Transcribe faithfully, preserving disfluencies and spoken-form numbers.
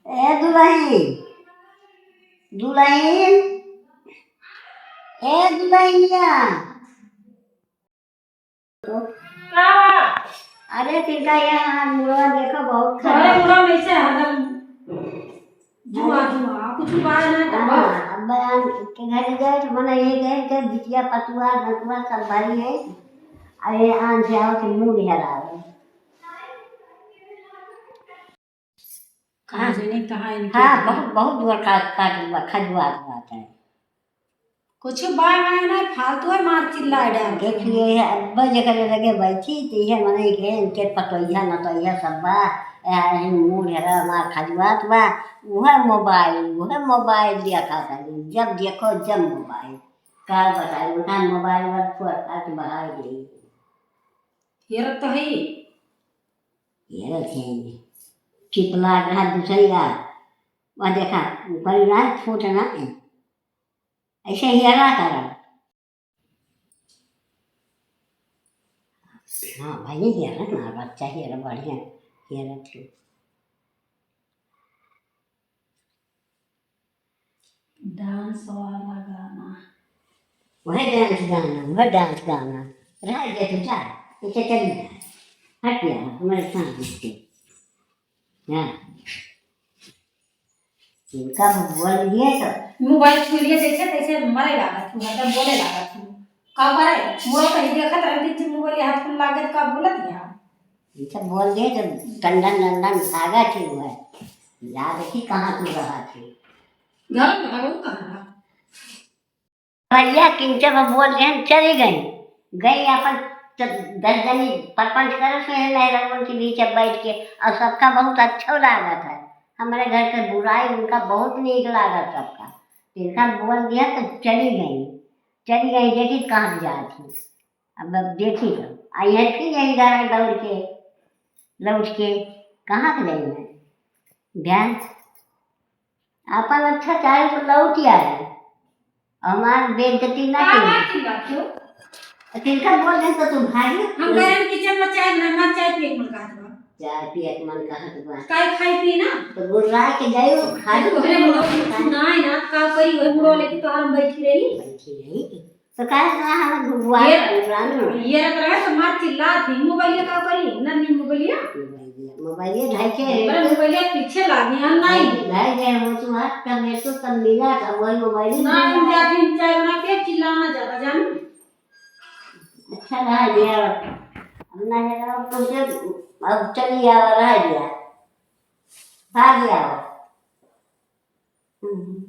ए दुलहिन, दुलहिन, ए दुलहिनिया। का? अरे तिनका यहाँ मुड़वा देखो, बहुत अरे खराब। मुड़वा में से हरदम जुआ, जुआ, कुछ उपाय ना तो हाँ, बस। अब बयान के घर गए तो मने ये गए के बिटिया पतुआ नतुआ सब भारी है। अरे आन से आओ कि मूड़ हेरावे। कहाँ जाने कहाँ इनके हाँ, घर। बहुत, बहुत जोर का, काट हुआ, खजुआत हुआ था। कुछ बाय बाय ना, फालतू है, मार चिल्ला डाल। देख लिए है, अब जेकर लगे बैठी थी है, मने के इनके पतोहिया नतोहिया सब बा, ए, मूड़ हेरा मार खजुआत बा, उहे मोबाइल, उहे मोबाइल देखा था, जब देखो जब मोबाइल। का बताई, उनका मोबाइल वर फोर फाट बहाई गई। हेरत तो है। हेरत है। चिपला रहा दूसरी का। वह देखा, ऊपर ना फूट ना है। ऐसे हेरा करा। हाँ भाई, हेरा ना, बच्चा हेरा बढ़िया, हेरा थे। डांस वाला गाना। वह डांस गाना, वह डांस गाना। रह गया तो जा, इसे चली जा। हट जा, हमारे सामने से। हाँ। इनका बोल दिए तो। मोबाइल छू लिए जैसे तैसे मरे लागत तू, हरदम बोले लागत तू। का करे? मोरो कहीं देखत रहती थी मोबाइल हाथ में लागत का बोलत है। इनका बोल दिए तो टंडन टंडन भागा थी वो है। याद थी कहाँ तू रहा थी। घर में रहो कहाँ? भैया किंचे में बोल रहे हैं, चली गई। गई अपन त-, दस जनी परपंच करे से है नहीं रंगन के बीच अब बैठ के, और सबका बहुत अच्छा लागत है। हमारे घर के बुराई उनका बहुत नीक लागत सबका। इनका बोल दिया तो चली गई, चली गई, देखी कहाँ जात ही। अब, अब देखी तो, आई है फिर यही घर आई दौड़ के, लौट के, कहाँ के जाई है? ध्यान अपन अच्छा चाहे तो लौट आए, हमार बेइज्जती ना का करी। बात की बात हो? तिनका बोल दे तो तू भागी। हम गरम किचन में चाय बना, हमार चाय पिए के मन कहत बा। चाय पिए के मन कहत बा। काय खाई पी ना? तो गुर्रा के जाई, वो खा तो तोहरे मुड़ो कुछ ना है ना, का करी, वही मुड़ो लेके तोहर हम बैठी रही। बैठी रही। तो काहे से हम गुरुआ ये, गुरुआ न? ये रत रहे तो मार चिल्ला थी, मोबाइल का करी, ना नी मोबाइल। मोबाइल, मोबाइल ढाई के। अरे मोबाइल पीछे लागी, हम नहीं। ढाई के, वो तू हाथ का मेरे तो तब मिला था, वही मोबाइल ना, मिला। हम जाती हम चाय बना के चिल्लाना ज्यादा जान। अच्छा रहा गया, अब ना है, अब तुमसे, अब चली आवा, रह गया, भाग गया। हम्म।